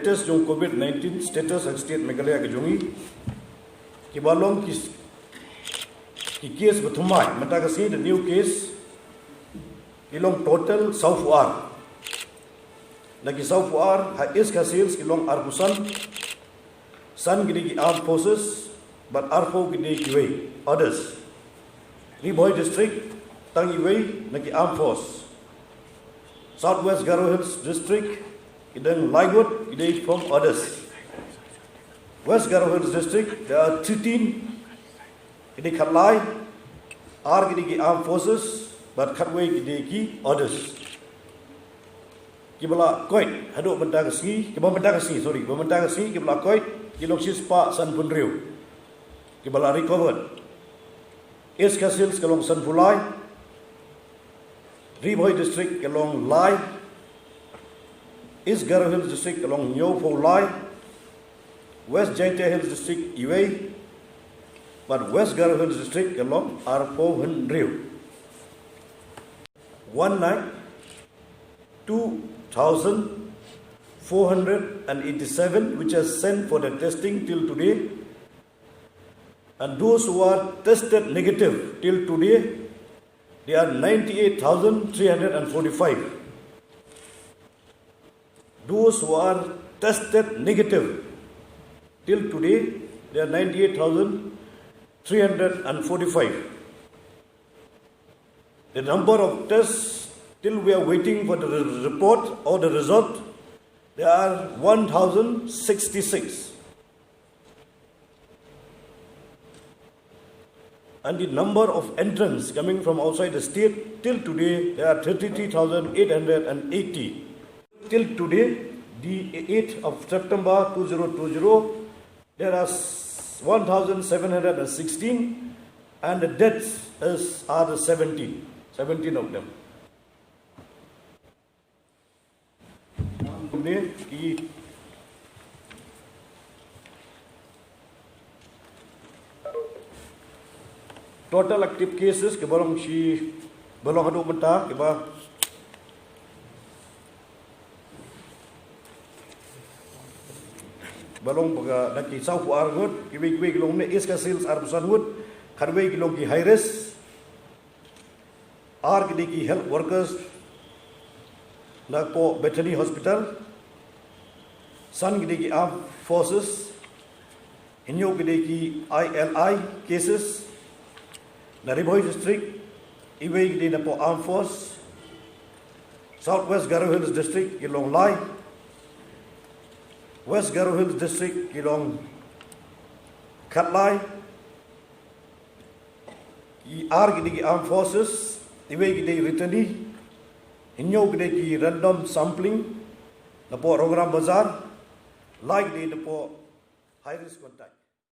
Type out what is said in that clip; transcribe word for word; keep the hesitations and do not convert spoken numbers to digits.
Test jong COVID nineteen status ha state Meghalaya ka jong ngi. Kiba long ki, ki case ba thymmai mynta ka sngi, the new case, ki long total sawphew ar. Na ki sawphew ar ha East Khasi Hills ki long arphew san. San ki dei ki armed forces, bad arphew ki dei kiwei, others. Ri Bhoi District, tang iwei na ki armed force. South West Garo Hills District, ki dang lai ngut ki dei from others. West Garo Hills District, there are thirteen, ki dei khatlai, ar ki dei ki armed forces, bad khatwei ki dei ki others. Kiba la koit haduh mynta ka sngi, kiba mynta ka sngi, sorry, kiba mynta ka sngi, kiba la koit, ki long shispah sanphew hynriew. Kiba la recovered. East Khasi Hills ka long sanphew lai. Ri Bhoi District ka long lai. East Garo Hills District ka long hynñiewphew lai. West Jaintia Hills District iwei. Bad West Garo Hills District ka long arphew hynriew. One lakh two thousand four hundred and eighty-seven which are sent for the testing till today. And those who are tested negative till today, they are ninety-eight thousand three hundred and forty-five. Those who are tested negative till today, they are ninety-eight thousand three hundred and forty-five. The number of tests till we are waiting for the re-, report or the result, there are one thousand sixty-six. And the number of entrants coming from outside the state till today, there are thirty-three thousand eight hundred and eighty. Till today, the eighth of September two zero two zero, there are s-, one thousand seven hundred and sixteen, and the deaths is, are the seventeen, seventeen of them. Kumne ki total active cases kiba long shi, ba long haduh mynta kiba, ba long ba ka, na ki sawphew ar ngut, kiwei kiwei ki long ne East Khasi Hills arphew san ngut, khatwei ki long ki high risk, ar ki dei ki health workers na ka Bethany Hospital, san ki dei ki armed forces, hynñiew ki dei ki I L I cases, na Ri Bhoi District, iwei ki dei na ka armed force, South West Garo Hills District ki long lai, West Garo Hills District ki long khatlai, ki ar ki dei ki armed forces, iwei ki dei returnee, hynñiew ki dei ki random sampling, na ka Rongram Bazar, lai ki dei na ka high risk contact.